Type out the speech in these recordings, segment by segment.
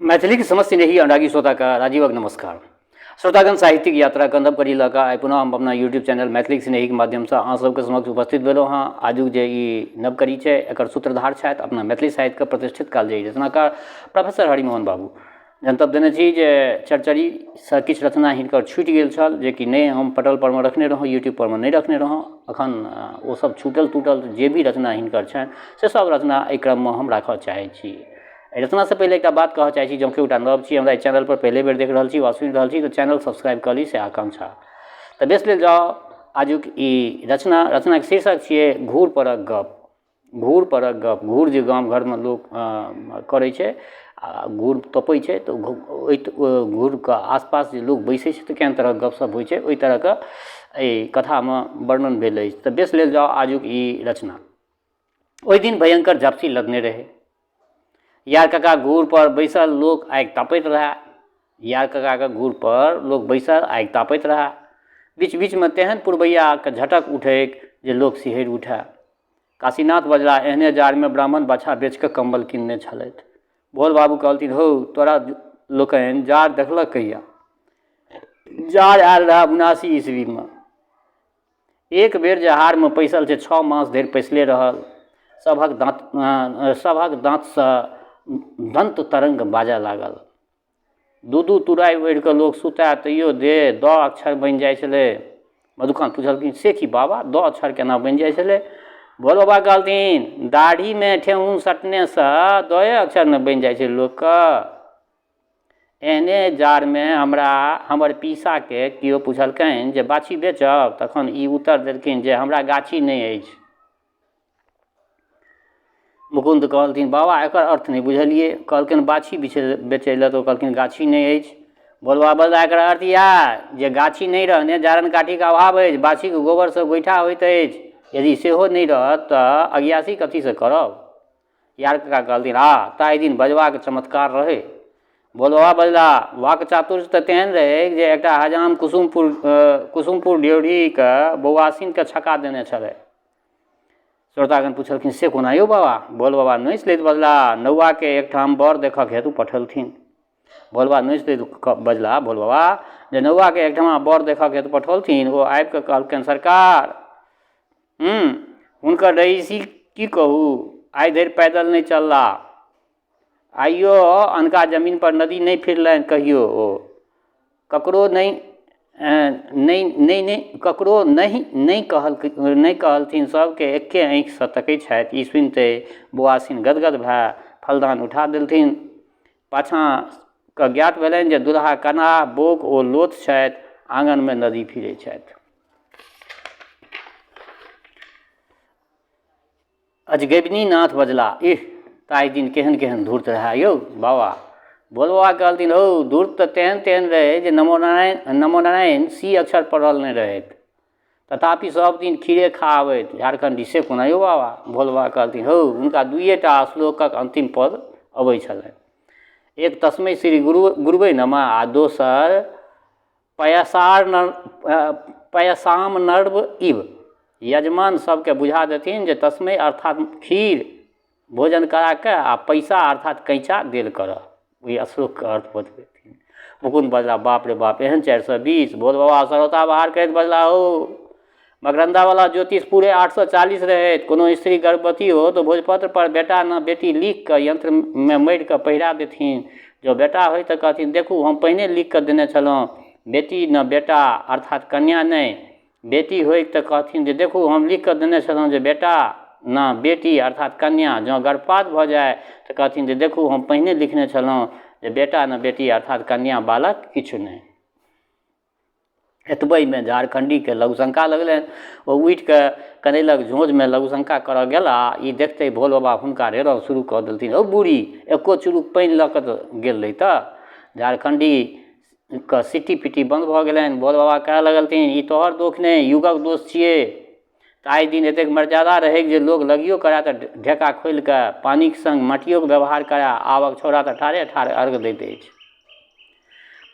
मैथिलीक समस्त स्नेही अनुरागी श्रोताके राजीवक नमस्कार। श्रोतागण, साहित्यिक यात्रा कंदब करी लऽ कऽ आइ पुनः हम अपना यूट्यूब चैनल मैथिलीक स्नेहीके माध्यमसँ अहाँ सबके समक्ष उपस्थित भेलहुँ हँ। आजुक जे ई नव कड़ी छै एकर सूत्रधार छथि अपना मैथिली साहित्यके प्रतिष्ठित कालजयी रचनाकार प्रोफेसर हरिमोहन बाबू। जनतब देने छी जे चरचरीसँ किछु रचना हिनकर छूटि गेल छल जेकि नहि हम पटल परमे रखने रहौँ, यूट्यूब परमे नहि रखने रहौँ। एखन ओ सब छूटल टूटल जे भी रचना हिनकर छनि से सब रचना एहि क्रममे हम राखऽ चाहै छी। एहि रचनासँ पहिले एकटा बात कहऽ चाहै छी, जँ केओ नव छी, हमरा एहि चैनलपर पहिले बेर देख रहल छी वा सुनि रहल छी तऽ चैनल सब्सक्राइब कऽ ली, से आकांक्षा। तऽ बेस लेल जाउ आजुक ई रचना। रचनाके शीर्षक छियै घूर परक गप। घूर परक गप। घूर जे गाम घरमे लोक करै छै आ घूर तपै छै तऽ ओहि घूरके आसपास जे लोक बैसै छै तऽ केहन तरहक गपशप होइ छै, ओहि तरहके एहि कथामे वर्णन भेल अछि। तऽ बेस लेल जाउ आजुक ई रचना। ओहि दिन भयङ्कर झपसी लगने रहै। यार काका घूर पर बैसल लोक आगि तापैत रहए। यार काकाके घूर पर लोक बैसल आगि तापैत रहए। बीच बीचमे तेहन पुरबैयाके झटक उठैक जे लोक सिहरि उठए। काशीनाथ बजलाह, एहने जाड़मे ब्राह्मण बाछा बेचि कऽ कम्बल किनने छलथि। भोल बाबू कहलथिन, हौ, तोरा लोकनि जाड़ देखलक कहिया? जाड़ आयल रहए 79 ईस्वीमे। एक बेर जे हारमे पैसल से 6 मास धरि पैसले रहल। सभक दाँत सभक दाँतसँ दन्त तरङ्ग बाजऽ लागल। दू दू तुराइ ओढ़ि कऽ लोक सुतए तैयो देह द अक्षर बनि जाइ छलै। मधुकान्त पुछलखिन, से की बाबा, द अक्षर केना बनि जाइ छलै? भोल बाबा कहलथिन, दाढ़ीमे ठेहुन सटनेसँ दए अक्षर ने बनि जाइ छै लोकके। एहने जाड़मे हमरा हमर पीसाके केओ पुछलकनि जे बाछी बेचब? तखन ई उत्तर देलखिन जे हमरा गाछी नहि अछि। मुकुन्द कहलथिन, बाबा एकर अर्थ नहि बुझलियै। कहलकनि बाछी बेचै लए तऽ ओ कहलखिन गाछी नहि अछि। बोलबा बजला, एकर अर्थ इएह जे गाछी नहि रहने जारनि काठीके अभाव अछि, बाछीके गोबरसँ गोइठा होइत अछि, यदि सेहो नहि रहत तऽ अगियासी कथीसँ करब? यार कका कहलथिन, आ ताहि दिन बजबाक चमत्कार रहै। भोलबा बजला, वाक चातुर्य तऽ तेहन रहै जे एकटा हजाम कुसुमपुर कुसुमपुर ड्योढ़ीके बौआसिनके छका देने छलै। श्रोतागण पुछलखिन, से कोना यौ बाबा? भोल बाबा नोचि लैत बजला, नौआके एकठाम बर देखऽके हेतु पठेलथिन। भोलबा नोचि लैत बजला भोल बाबा जे नौआके एकठमा बर देखऽके हेतु पठौलथिन। ओ आबि कऽ कहलकनि, सरकार हुनकर रईसी की कहू, आइ धरि पैदल नहि चलला, आइयो अनका जमीन पर नदी नहि फिरलनि कहियो, ओ ककरो नहि नहि नहि नहि ककरो नहि नहि कहल नहि कहलथिन, सबके एके आँखिसँ तकै छथि। ई सुनिते बौआसिन गदगद भए फलदान उठा देलथिन। पाछाँ कऽ ज्ञात भेलनि जे दुल्हा कनाह, बौक ओ लोथ छथि, आङनमे नदी फिरै छथि। अजगैबनी नाथ बजला, इह, ताहि दिन केहन केहन धूर्त रहए यौ बाबा। भोल बाबा कहलथिन, हौ, धूर्त तऽ तेहन तेहन रहै जे नमो नारायण नमो नारायण सी अक्षर पढ़ल नहि रहथि, तथापि सब दिन खीरे खा आबथि झारखण्डी। से कोना यौ बाबा? भोल बाबा कहलथिन, हौ, हुनका दुइए टा श्लोकक अन्तिम पद अबै छलनि, एक तस्मै श्री गुरु गुरुवे नमः आ दोसर पयसार पयसाम नर्व इव। यजमान सबके बुझा देथिन जे तस्मै अर्थात खीर भोजन करा कऽ आ पैसा अर्थात कैँचा देल करऽ। ओहि श्लोकके अर्थ बतबथिन। मुकुन्द बजला, बाप रे बाप, एहन 420? भोल बाबा सरौता बहार करैत बजला, हौ, मकरन्दावला ज्योतिष पूरे 840 रहैत। कोनो स्त्री गर्भवती हो तऽ भोजपत्र पर बेटा न बेटी लिख कऽ यंत्रमे मढ़ि कऽ पहिरा देथिन। जँ बेटा होइ तऽ कहथिन, देखू हम पहिने लिख कऽ देने छलहुँ, बेटी न बेटा अर्थात कन्या नहि। बेटी होइक तऽ कहथिन जे देखू हम लिख कऽ देने छलहुँ जे बेटा न बेटी अर्थात कन्या। जँ गर्भपात भऽ जाय तऽ कहथिन जे देखू हम पहिने लिखने छलहुँ जे बेटा न बेटी अर्थात कन्या बालक किछु नहि। एतबहिमे झारखण्डीके लघुशङ्का लगलनि। ओ उठिकऽ कनैलक झोँझमे लघुशङ्का करऽ गेला। ई देखिते भोल बाबा हुनका रेड़ब शुरू कऽ देलथिन, हौ बूढ़ी, एको चुरुक पानि लऽ कऽ तऽ गेल रहितऽ। झारखण्डीके सिटी पिटी बन्द भऽ गेलनि। भोल बाबा कहऽ लगलथिन, ई तोहर दोख नहि, युगक दोष छियै। ताहि दिन एतेक मर्यादा रहैक जे लोक लगियो करए तऽ ढेका खोलि कऽ पानिक सङ्ग माटियोके व्यवहार करए। आबक छौड़ा तऽ ठाढ़े ठाढ़ अर्घ दैत अछि।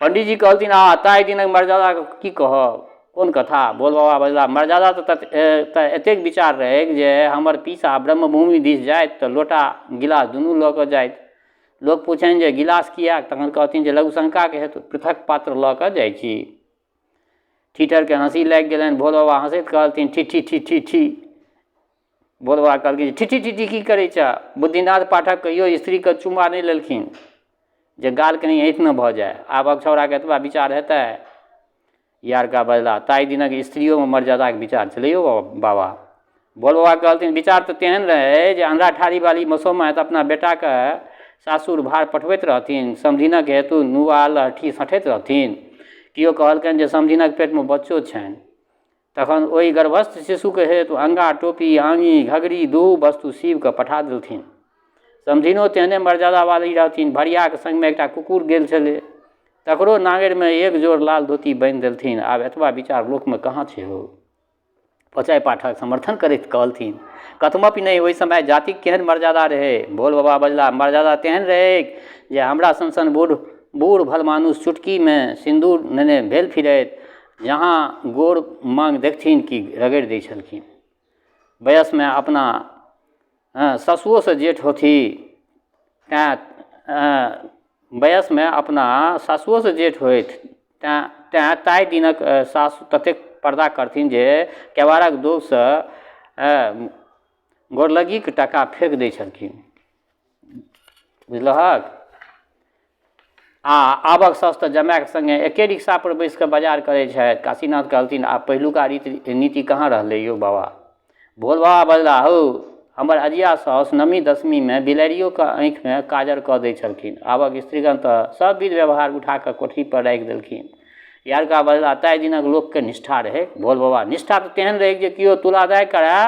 पंडीजी कहलथिन, आ ताहि दिनक मर्यादाके की कहब, कोन कथा। भोल बाबा बजला, मर्यादा तऽ एतेक विचार रहैक जे हमर पीसा ब्रह्मभूमि दिस जाइत तऽ लोटा गिलास दुनू लऽ कऽ जाइत। लोक पुछनि जे गिलास किएक तखन कहथिन जे लघुशङ्काके हेतु पृथक पात्र लऽ कऽ जाइ छी। ठीठरके हँसी लागि गेलनि। भोल बाबा हँसैत कहलथिन ठी ठी ठी ठी ठी। भोल बाबा कहलखिन ठी ठी ठी ठी की करै छह? बुद्धिनाथ पाठक कहियो स्त्रीके चुम्मा नहि लेलखिन जे गाल कनि ऐँठ ने भऽ जाय। आबक छौड़ाके एतबा विचार हेतै? यारका बजला ताहि दिनक स्त्रियोमे मर्यादाके विचार छलै यौ बाबा। भोल बाबा कहलथिन विचार तऽ तेहन रहै जे अन्धरा ठाढ़ीवाली मसोमात अपना बेटाके सासुर भार पठबैत रहथिन, समधिनक हेतु नुआ लहठी सँठैत रहथिन। केओ कहलकनि जे समधिनक पेटमे बच्चो छनि। तखन ओहि गर्भस्थ शिशुके हेतु अङ्गा, टोपी, आङी, घघरी दुहू वस्तु सीबि कऽ पठा देलथिन। समधिनो तेहने मर्यादावाली रहथिन। भरियाके सङ्गमे एकटा कुकुर गेल छलै, तकरो नाङरिमे एक जोड़ लाल धोती बान्हि देलथिन। आब एतबा विचार लोकमे कहाँ छै हौ। फोचाइ पाठक समर्थन करैत कहलथिन, कथमपि नहि, ओहि समय जातिक केहन मर्यादा रहै। भोल बाबा बजलाह, मर्यादा तेहन रहैक जे हमरा सन सन बूढ़ बूढ़ भलमानुस चुटकीमे सिन्दूर नेने भेल फिरैत, जहाँ गोर माँग देखथिन कि रगड़ि दै छलखिन। वयसमे अपना सासुओसँ जेठ होथि तैँ वयसमे अपना सासुओसँ जेठ होथि तैँ तैँ ताहि दिनक सासु ततेक पर्दा करथिन जे केबाड़क दोगसँ गोरलग्गीके टाका फेक दै छलखिन। बुझलहक? आ आबक साउस तऽ जमायके सङ्गे एके रिक्शापर बैसि कऽ बाजार करै छथि। काशीनाथ कहलथिन आब पहिलुका रीति नीति कहाँ रहलै यौ बाबा। भोल बाबा बजलाह हौ हमर अजिया साउस नवमी दशमीमे बिलाड़ियोके आँखिमे काजर कऽ दै छलखिन। आबक स्त्रीगण तऽ सब विध व्यवहार उठा कऽ कोठलीपर राखि देलखिन। यारका बजलाह ताहि दिनक लोकके निष्ठा रहै। भोल बाबा निष्ठा तऽ तेहन रहै जे केओ तुलादाय करए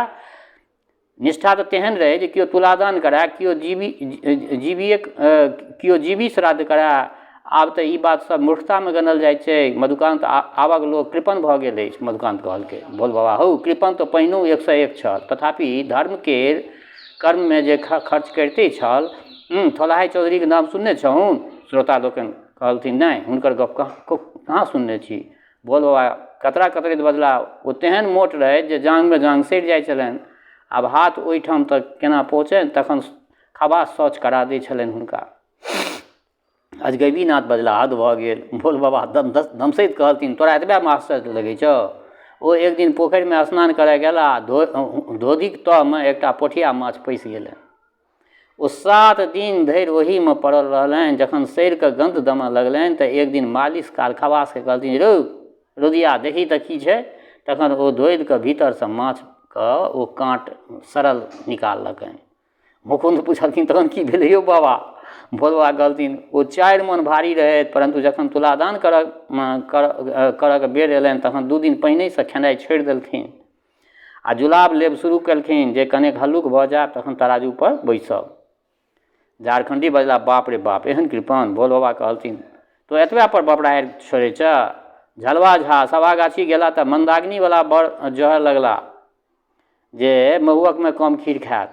निष्ठा तऽ तेहन रहै जे केओ तुलादान करए केओ जीवी जीविए केओ जीवी श्राद्ध करए। आब तऽ ई बात सब मूर्खतामे गनल जाइ छै। मधुकान्त आबक लोक कृपण भऽ गेल अछि। मधुकान्त कहलकै भोल बाबा हौ कृपण तऽ पहिनहु एकसँ एक छल तथापि धर्मके कर्ममे जे खर्च करिते छल। थोलाहाइ चौधरीके नाम सुनने छहुन? श्रोता लोकनि कहलथिन नहि हुनकर गप कहाँ कहाँ सुनने छी। भोल बाबा कतरा कतरैत बजलाह ओ तेहन मोट रहथि जे जाँघमे जाँघ सटि जाइ छलनि। आब हाथ ओहिठाम तक केना पहुँचनि तखन खबास शौच करा दै छलनि हुनका। अजगैबीनाथ बजलाह हद भऽ गेल। भोल बाबा दमसैत कहलथिन तोरा एतबे आश्चर्य लगै छौ? ओ एक दिन पोखरिमे स्नान करऽ गेला धोधिक तहमे एकटा पोठिया माछ पैसि गेलनि। ओ 7 दिन धरि ओहीमे पड़ल रहलनि। जखन सड़िकऽ गन्ध देमऽ लगलनि तऽ एक दिन मालिश काल खबासके कहलथिन रौ रौदिया देखही तऽ की छै। तखन ओ धोधिके भीतरसँ माछके ओ काँट सड़ल निकाललकनि। मुकुन्द पुछलखिन तखन की भेलै यौ बाबा? भोल बाबा कहलथिन ओ 4 मन भारी रहथि परन्तु जखन तुलादान करऽ करऽके बेर अयलनि तखन 2 दिन पहिनहिसँ खेनाइ छोड़ि देलखिन आ जुलाब लेब शुरू केलखिन जे कनेक हल्लुक भऽ जायब तखन तराजूपर बैसब। झारखण्डी बजला बाप रे बाप एहन कृपण? भोल बाबा कहलथिन तो एतबे पर बबरारि छोड़ै छह? झलवा झा सभागाछी गेला तऽ मन्दाग्निवला बड़ जहर लगला जे महुअकमे कम खीर खायत।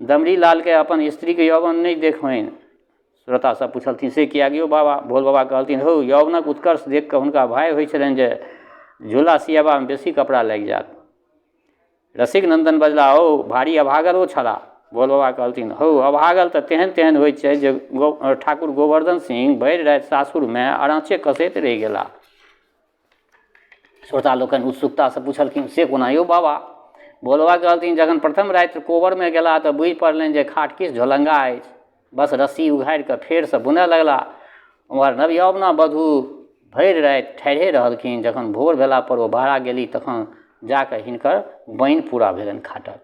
दमरी लालके अपन स्त्रीके यौवन नहि देख होइन। श्रोता सब पुछलथिन से किएक यौ बाबा? भोल बाबा कहलथिन हौ यौवनक उत्कर्ष देख कऽ हुनका भय होइ छलनि जे झोला सियबामे बेसी कपड़ा लागि जायत। रसिक नन्दन बजला हौ भारी अभागल ओ छलाह। भोल बाबा कहलथिन हौ अभागल तऽ तेहन तेहन होइ छै जे ठाकुर गोवर्धन सिंह भरि राति सासुरमे अराँचे कसैत रहि गेला। श्रोता लोकनि उत्सुकतासँ पुछलखिन से कोना यौ बाबा? भोल बाबा कहलथिन जखन प्रथम राति कोबरमे गेला तऽ बुझि पड़लनि जे खाट किछु झोलङ्गा अछि। बस रस्सी उघारि कऽ फेरसँ बुनऽ लगला। ओम्हर नवयौवना वधू भरि राति ठाढ़े रहलखिन। जखन भोर भेलापर ओ बहरा गेली तखन जाकऽ हिनकर बनि पूरा भेलनि खाटक।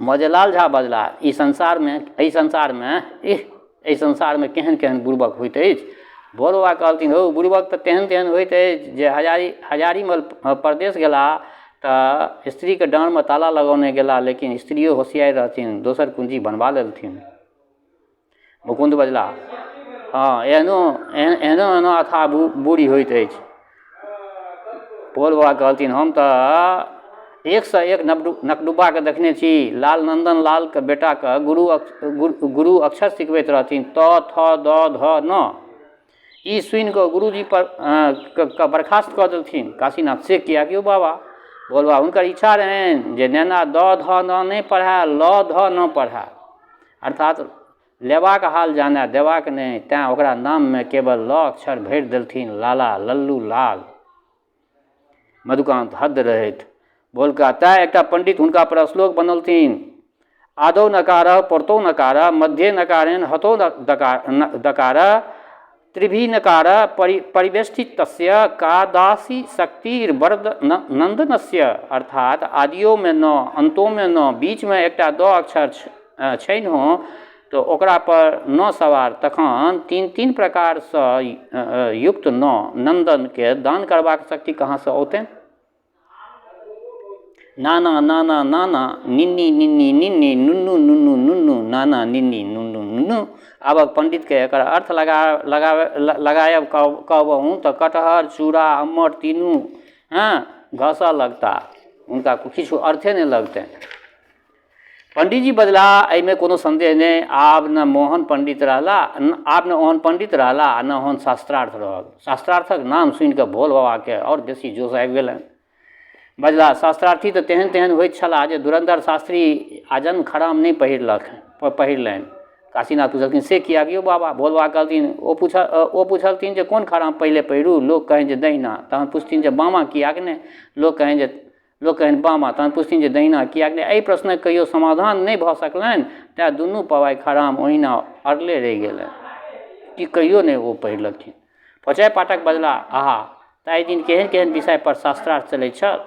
मजेलाल झा बजला ई संसारमे एहि संसारमे इह एहि संसारमे केहन केहन बुड़बक होइत अछि। भोल बाबा कहलथिन हौ बुड़बक तऽ तेहन तेहन होइत अछि जे हजारीमल परदेश गेला तऽ स्त्रीके डाँड़मे ताला लगौने गेला लेकिन स्त्रियो होशियार रहथिन दोसर कुञ्जी बनबा लेलथिन। मुकुन्द बजला हँ एहनो एहनो एहनो अथाह बूढ़ी होइत अछि। भोल बाबा कहलथिन हम तऽ एकसँ एक नकडुब्बाके देखने छी। लाल नन्दन लालके बेटाके गुरु अक्षर सिखबैत रहथिन त थ द ध न। ई सुनि कऽ गुरुजी पर के बर्खास्त कऽ देलथिन। काशीनाथ से किएक यौ बाबा? भोल बाबा हुनकर इच्छा रहनि जे नेना द ध न नहि पढ़ए ल ध न पढ़ए। अर्थात लेबाक हाल जानए देबाक नहि, तेँ ओकरा नाममे केवल ल अक्षर भरि देलथिन, लाला, लल्लू लाल। मधुकान्त हद्द रहथि। भोलका तेँ एकटा पंडित हुनका पर श्लोक बनौलथिन, आदौ नकार परतौ नकार मध्ये नकारेण हतो दकार त्रिभिनकार परिवेष्टित तस्य कादासि शक्तिर्वरद नन्दनस्य। अर्थात आदियोमे न, अन्तोमे न, बीचमे एकटा द अक्षर छैन्हो तऽ ओकरा पर न सवार, तखन तीन तीन प्रकारसँ युक्त न नन्दनके दान करबाक शक्ति कहाँसँ औतनि? नाना नाना नाना निन्नी निन्नी निन्नी नुन्नू नुन्नू नुन्नू नाना निन्नी नुन्नू नुन्नू। आबक पंडितके एकर अर्थ लगा लगाबे लगायब कहबहुँ तऽ कटहर चूड़ा अम्मट तीनू हँ घसऽ लगता, हुनका किछु अर्थे नहि लगतनि। पंडीजी बजलाह, एहिमे कोनो सन्देह नहि, आब ने मोहन पंडित रहला, आब ने ओहन पंडित रहला आ ने ओहन शास्त्रार्थ रहल। शास्त्रार्थक नाम सुनिकऽ भोल बाबाके आओर बेसी जोश आबि गेलनि। बजलाह, शास्त्रार्थी तऽ तेहन तेहन होइत छलाह जे धुरन्धर शास्त्री आजन्म खराम नहि पहिरलनि। काशीनाथ पुछलखिन, से किएक यौ बाबा? भोल बाबा कहलथिन, ओ पुछलथिन जे कोन खराम पहिले पहिरू? लोक कहनि जे दहिना। तहन पुछथिन जे बामा किएक नहि? लोक कहनि जे लोक कहनि बामा। तहन पुछथिन जे दहिना किएक नहि? एहि प्रश्नक कहियो समाधान नहि भऽ सकलनि, तेँ दुनू पवाइ खराम ओहिना अड़ले रहि गेलनि कि कहियो नहि ओ पहिरलखिन। फोचाइ पाठक बजलाह, आहा, ताहि दिन केहन केहन विषय पर शास्त्रार्थ चलैत छल?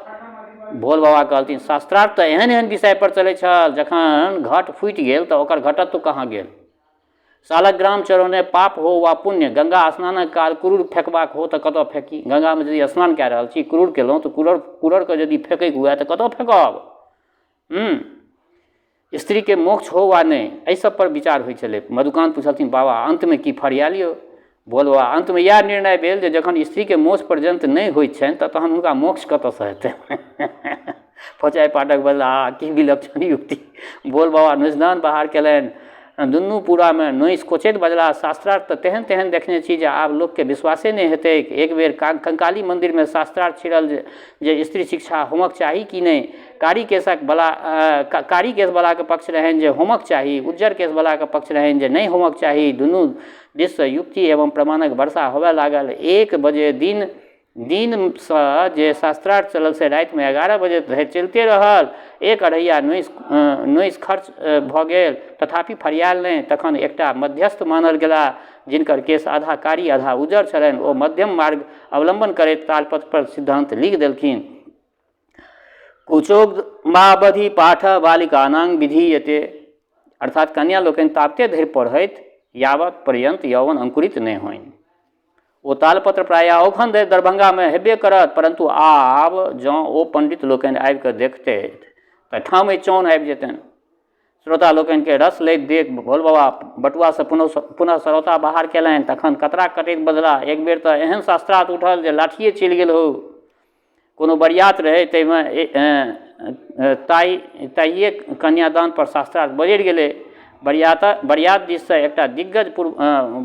भोल बाबा कहलथिन, शास्त्रार्थ तऽ एहन एहन विषय पर चलैत छल, जखन घट फूटि गेल तऽ ओकर घटत्व कहाँ गेल? शालग्राम चढ़ौने पाप हो वा पुण्य, गंगा स्नानक काल कुरूर फेकबाक हो तऽ कतऽ फेकी? गंगामे यदि स्नान कए रहल छी, कुरूर केलहुँ तऽ कुरूरके यदि फेकैके हुए तऽ कतऽ फेकब? स्त्रीके मोक्ष हो वा नहि, एहि सब पर विचार होइ छलै। मधुकान्त पुछलथिन, बाबा अन्तमे की फरियाल यौ? भोल बाबा, अन्तमे इएह निर्णय भेल जे जखन स्त्रीके मोक्ष पर्यन्त नहि होइ छनि तऽ तहन हुनका मोक्ष कतऽसँ हेतनि? फोचाइ पाठक बजलाह, की विलक्षण युक्ति। भोल बाबा नोचदान बहार केलनि, दुनू पूरामे नोसि कोचैत बजलाह, शास्त्रार्थ तऽ तेहन तेहन देखने छी जे आब लोकके विश्वासे नहि हेतैक। एक बेर कंकाली मन्दिरमे शास्त्रार्थ छिड़ल जे स्त्री शिक्षा होमक चाही कि नहि। कारी केशक बला कारी केशवलाके पक्ष रहनि जे होमक चाही, उज्जर केशवलाके पक्ष रहनि जे नहि होमक चाही। दुनू दिससँ युक्ति एवं प्रमाणक वर्षा होबय लागल। 1 बजे दिनसँ जे शास्त्रार्थ चलल से रातिमे 11 बजे धरि चलिते रहल। एक अढ़ैया नोसि खर्च भऽ गेल, तथापि फरियाल नहि। तखन एकटा मध्यस्थ मानल गेलाह, जिनकर केश आधा कारी आधा उज्जर छलनि। ओ मध्यम मार्ग अवलम्बन करैत तालपत्र पर सिद्धान्त लिखि देलखिन। कुचोग्मावधि पाठ बालिकानां विधीयते, अर्थात कन्या लोकनि ताबते धरि पढ़थि यावत पर्यन्त यौवन अंकुरित नहि होइन। ओ तालपत्र प्रायः औखन धरि दरभंगामे हेबे करत, परन्तु आब जँ ओ पंडित लोकनि आबि कऽ देखतथि तऽ ठामहि चौन आबि जेतनि। श्रोता लोकनिकेँ रस लैत देख भोल बाबा बटुआसँ पुनः सरौता बाहर केलनि। तखन कतरा कटैत बजलाह, एक बेर तऽ एहन शास्त्रार्थ उठल जे लाठिए चलि गेल हौ। कोनो बरियात रहै, ताहिमे ताहिए कन्यादान पर शास्त्रार्थ बजरि गेलै। बरियात दिससँ एकटा दिग्गज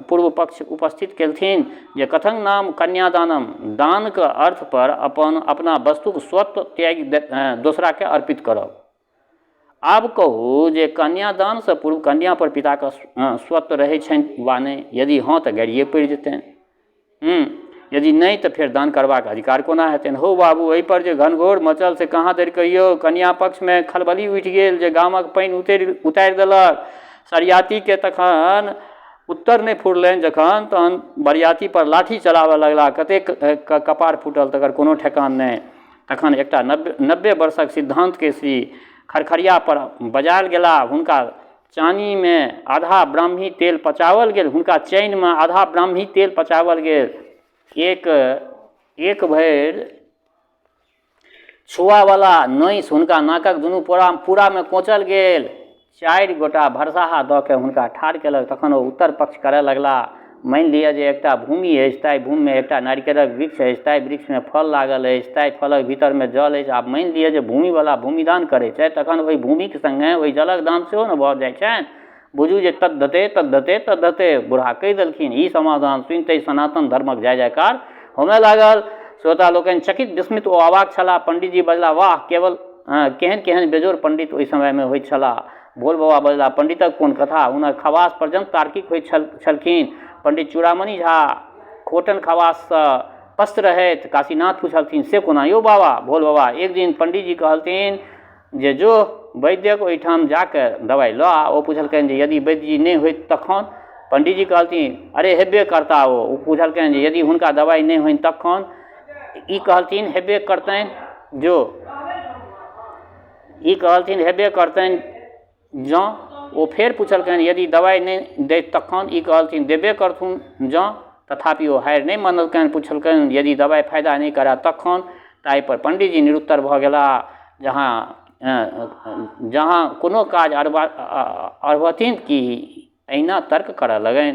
पूर्व पक्ष उपस्थित केलथिन जे कथं नाम कन्यादानम, दानके अर्थ पर अपन अपना वस्तुक स्वत्व त्यागि दोसराके अर्पित करब। आब कहू जे कन्यादानसँ पूर्व कन्या पर पिताके स्वत्व रहै छनि वा नहि? यदि हँ तऽ गारिए पड़ि जेतनि, यदि नहि तऽ फेर दान करबाक अधिकार कोना हेतनि? हौ बाबू, एहिपर जे घनघोर मचल से कहाँ धरि कहियौ। कन्या पक्षमे खलबली उठि गेल जे गामक पानि उतारि देलक। सरियातीके तखन उत्तर नहि फुरलनि जखन तहन बरियाती पर लाठी चलाबऽ लगलाह। कतेक कपार फूटल तकर कोनो ठेकान नहि। तखन एकटा 90 वर्षक सिद्धान्तके श्री खरखरिया पर बजायल गेलाह। हुनका चानीमे आधा ब्राह्मी तेल पचाओल गेल, हुनका चैनमे आधा ब्राह्मी तेल पचाओल गेल। एक एक भरि छुआवला नोसि हुनका नाकक दुनू पूरामे कोचल गेल। 4 गोटा भरसाहा दऽ के हुनका ठाढ़ केलक। तखन ओ उत्तर पक्ष करय लगलाह। मानि लिअ जे एकटा भूमि अछि, ताहि भूमिमे एकटा नारिकेरक वृक्ष अछि, ताहि वृक्षमे फल लागल अछि, ताहि फलक भीतरमे जल अछि। आब मानि लिअ जे भूमिवला भूमिदान करै छथि, तखन ओहि भूमिक सङ्गे ओहि जलक दान सेहो ने भऽ जाइ छनि। बुझू जे तद्धते तद्धते तद्धते बूढ़ा कहि देलखिन। ई समाधान सुनिते सनातन धर्मक जय जयकार होमय लागल। श्रोता लोकनि चकित विस्मित ओ अवाक छलाह। पंडितजी बजलाह, वाह, केवल केहन केहन बेजोड़ पंडित ओहि समयमे होइत छलाह। भोल बाबा बजलाह, पंडितक कोन कथा, हुनक खवास पर्यन्त तार्किक होइत छलखिन। पंडित चूड़ामणि झा खोटन खवाससँ पस्त रहथि। काशीनाथ पुछलथिन, से कोना यौ बाबा? भोल बाबा, एक दिन पंडीजी कहलथिन जे जो वैद्यक ओहिठाम जाके दवाइ लऽ आ। ओ पुछलकनि जे यदि वैद्यजी नहि होइत तखन? पंडीजी कहलथिन, अरे हेबे करता ओ। ओ पुछलकनि जे यदि हुनका दवाइ नहि होइन तखन? ई कहलथिन, हेबे करतनि जो। ई कहलथिन, हेबे करतनि जँ। ओ फेर पुछलकनि, यदि दवाइ नहि दैत तखन? ई कहलथिन, देबे करथुन जँ। तथापि ओ हारि नहि मानलकनि, पुछलकनि, यदि दवाइ फायदा नहि करए तखन? ताहिपर पंडीजी निरुत्तर भऽ गेलाह। जहाँ जहाँ कोनो काज अरबथिन कि एहिना तर्क करऽ लगनि।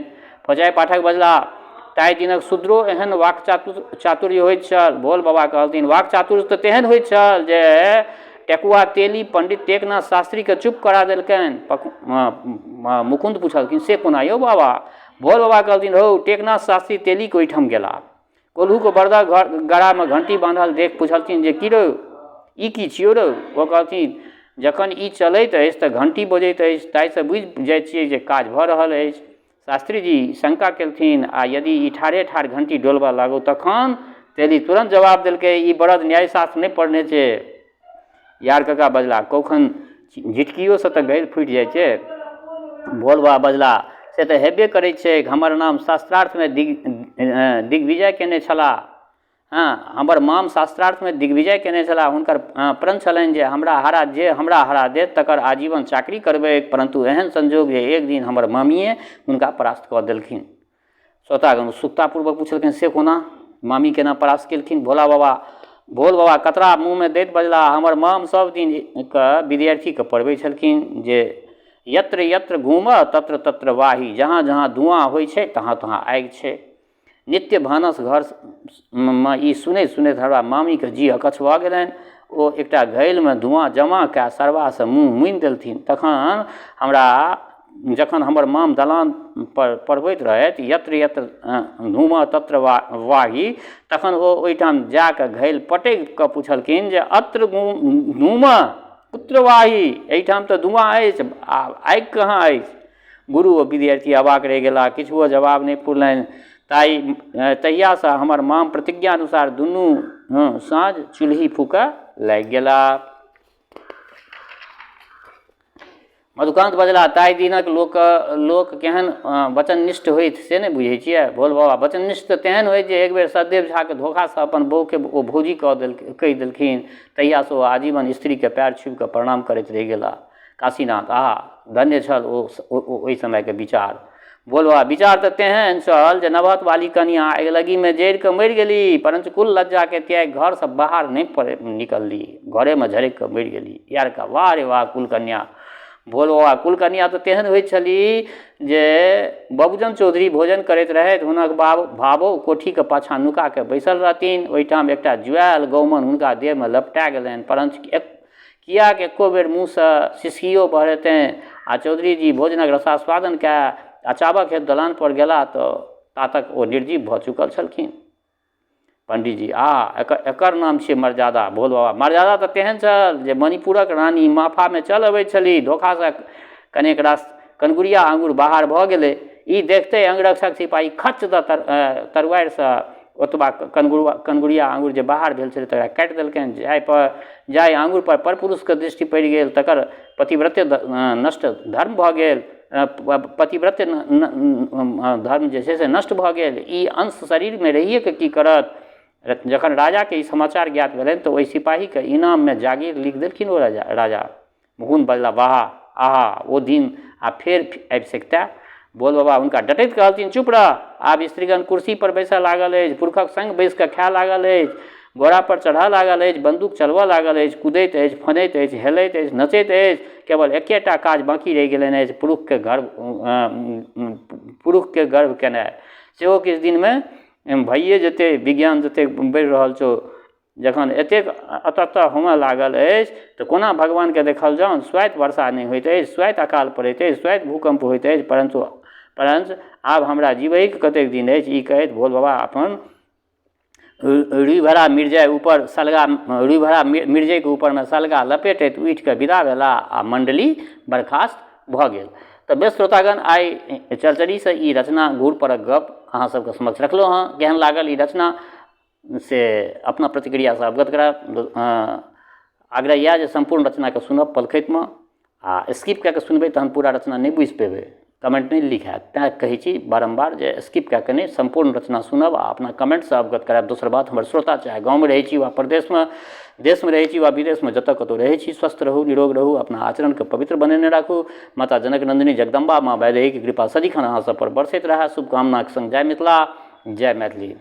फोजाइ पाठक बजलाह, ताहि दिनक शूद्रो एहन वाक चातुर्य होइत छल? भोल बाबा कहलथिन, वाक चातुर्य तऽ तेहन होइत छल जे टेकुआ तेली पंडित टेकनाथ शास्त्रीके चुप करा देलकनि। मुकुन्द पुछलखिन, से कोना यौ बाबा? भोल बाबा कहलथिन, हौ, टेकनाथ शास्त्री तेलीके ओहिठाम गेलाह। कोल्हुके बरदक घर गरामे घण्टी बान्हल देखि पुछलथिन जे की रौ, ई की छियौ रौ? ओ कहलथिन, जखन ई चलैत अछि तऽ घण्टी बजैत अछि, ताहिसँ बुझि जाइ छियै जे काज भऽ रहल अछि। शास्त्रीजी शङ्का केलथिन, आ यदि ई ठाढ़े ठाढ़ घण्टी डोलबऽ लागौ तखन? तेली तुरन्त जवाब देलकै, ई बरद न्यायशास्त्र नहि पढ़ने छै। यार काका बजला, कौखन झिटकियोसँ तऽ घैल फुटि जाइ छै। भोल बाबा बजला, से तऽ हेबे करै छै। हमर नाम शास्त्रार्थमे दिग्विजय केने छलाह। हँ, हमर माम शास्त्रार्थमे दिग्विजय केने छलाह। हुनकर प्रण छलनि जे हमरा हरा जे हमरा हरा देत तकर आजीवन चाकरी करबै। परन्तु एहन संयोग जे एक दिन हमर मामिए हुनका परास्त कऽ देलखिन। श्रोतागण उत्सुकतापूर्वक पुछलखिन, से कोना? मामी केना परास्त केलखिन? भोला बाबा भोल बाबा कतरा मुँहमे दैत बजलाह, हमर माम सब दिन के विद्यार्थीके पढ़बै छलखिन जे यत्र यत्र घूमऽ तत्र तत्र वाही, जहाँ जहाँ धुआँ होइ छै तहाँ तहाँ आगि छै। नित्य भानस घरमे ई सुनैत सुनैत हमरा मामीके जी अकच्छ भऽ गेलनि। ओ एकटा घैलमे धुआँ जमा कए सरबासँ मुँह मुनि देलथिन। तखन हमरा जखन हमर माम दलानपर पढ़बैत रहथि, यत्र यत्र धूमः तत्र वाही, तखन ओ ओहिठाम जा कऽ घैल पटकि कऽ पुछलखिन जे अत्र धूमः कुत्र वाही, एहिठाम तऽ धुआँ अछि आ आगि कहाँ अछि? गुरु ओ विद्यार्थी अवाक रहि गेलाह, किछुओ जवाब नहि पुरलनि। ताहि तहियासँ हमर माम प्रतिज्ञा अनुसार दुनू साँझ चूल्हि फूकऽ लागि गेलाह। मधुकान्त बजलाह, ताहि दिनक लोक लोक केहन वचननिष्ठ होथि से नहि बुझै छियै? भोल बाबा, वचननिष्ठ तऽ तेहन होथि जे एक बेर सतदेव झाके धोखासँ अपन बहुके ओ भौजी कऽ देल कहि देलखिन। तहियासँ ओ आजीवन स्त्रीके पएर छुबि कऽ प्रणाम करैत रहि गेलाह। काशीनाथ, आहा, धन्य छल ओ ओहि समयके विचार। भोल बाबा, विचार तऽ तेहन छल जे नवहतवाली कनियाँ अगिलगीमे जरि कऽ मरि गेली, परञ्च कुल लज्जाके त्यागि घरसँ बाहर नहि निकलली, घरेमे झरकि कऽ मरि गेली। यार का वाह रे वाह कुलकन्या। भोल बाबा, कुलकन्या तऽ तेहन होइत छली जे बाबूजन चौधरी भोजन करैत रहथि, हुनक भावो कोठीके पाछाँ नुका कऽ बैसल रहथिन। ओहिठाम एकटा जुआयल गौमन हुनका देहमे लपटा गेलनि, परञ्च किएक एको बेर मुँहसँ सिसकियो बहरेतनि आ चौधरीजी भोजनक रसास्वादन कए अचाबक हेतु दलानपर गेलाह तऽ ता तक ओ निर्जीव भऽ चुकल छलखिन। पंडीजी, आ एकर नाम छियै मर्यादा। भोल बाबा, मर्यादा तऽ तेहन छल जे मणिपुरक रानी माफामे चल अबै छली, धोखासँ कनेक रास कनगुरिया आङ्गुर बाहर भऽ गेलै। ई देखते अंगरक्षक सिपाही खच दऽ तरुआरिसँ ओतबा कनगुरिया आङ्गुर जे बाहर भेल छलै तकरा काटि देलकनि। जाहिपर जाहि आङ्गुरपर परपुरुषके दृष्टि पड़ि गेल तकर पतिव्रत्य नष्ट धर्म भऽ गेल, पतिव्रत्य धर्म जे छै से नष्ट भऽ गेल। ई अंश शरीरमे रहिएके की करत? जखन राजाके ई समाचार ज्ञात भेलनि तऽ ओहि सिपाहीके इनाममे जागीर लिख देलखिन ओ राजा। मुकुन्द बजला, वाह, आहा, ओ दिन आ फेर आबि सकितए? भोल बाबा हुनका डटैत कहलथिन, चुप रह। आब स्त्रीगण कुर्सीपर बैसऽ लागल अछि, पुरुषक संग बैसि कऽ खाय लागल अछि, घोड़ापर चढ़ऽ लागल अछि, बन्दूक चलबऽ लागल अछि, कुदैत अछि, फनैत अछि, हेलैत अछि, नचैत अछि। केवल एकेटा काज बाँकी रहि गेलनि अछि, पुरुषके गर्व पुरुषके गर्व केनाइ। सेहो किछु दिनमे भइए जेतै, विज्ञान जतेक बढ़ि रहल छौ। जखन एतेक अतत्तह होमऽ लागल अछि तऽ कोना भगवानके देखल जाउन? स्वाइत वर्षा नहि होइत अछि, स्वाइत अकाल पड़ैत अछि, स्वाइत भूकम्प होइत अछि, परन्तु परञ्च आब हमरा जीबैके कतेक दिन अछि? ई कहैत भोल बाबा अपन रुइ भरा मिरचाइ ऊपर सलगा, रुइ भरा मिरचाइके ऊपरमे सलगा लपेटैत उठिकऽ विदा भेला आ मण्डली बर्खास्त भऽ गेल। तऽ बेस श्रोतागण, आइ चर्चरीसँ ई रचना घूर परक गप अहाँ सबके समक्ष रखलहुँ हँ। केहन लागल ई रचना से अपना प्रतिक्रियासँ अवगत करायब। आग्रह इएह जे सम्पूर्ण रचनाके सुनब पलखतिमे, आ स्किप कए कऽ सुनबै तहन पूरा रचना नहि बुझि पेबै, कमेन्ट नहि लिखायत। तैँ कहै छी बारम्बार जे स्किप कए कऽ नहि, सम्पूर्ण रचना सुनब आ अपना कमेन्टसँ अवगत करायब। दोसर बात, हमर श्रोता चाहे गाँवमे रहै छी वा परदेशमे, देशमे रहै छी वा विदेशमे, जतऽ कतहु रहै छी, स्वस्थ रहू, निरोग रहू, अपना आचरणके पवित्र बनेने राखू। माता जनक नन्दिनी जगदम्बा माँ वैदेहीके कृपा सदिखन अहाँ सब पर बरसैत रहए। शुभकामनाके सङ्ग जय मिथिला, जय मैथिली।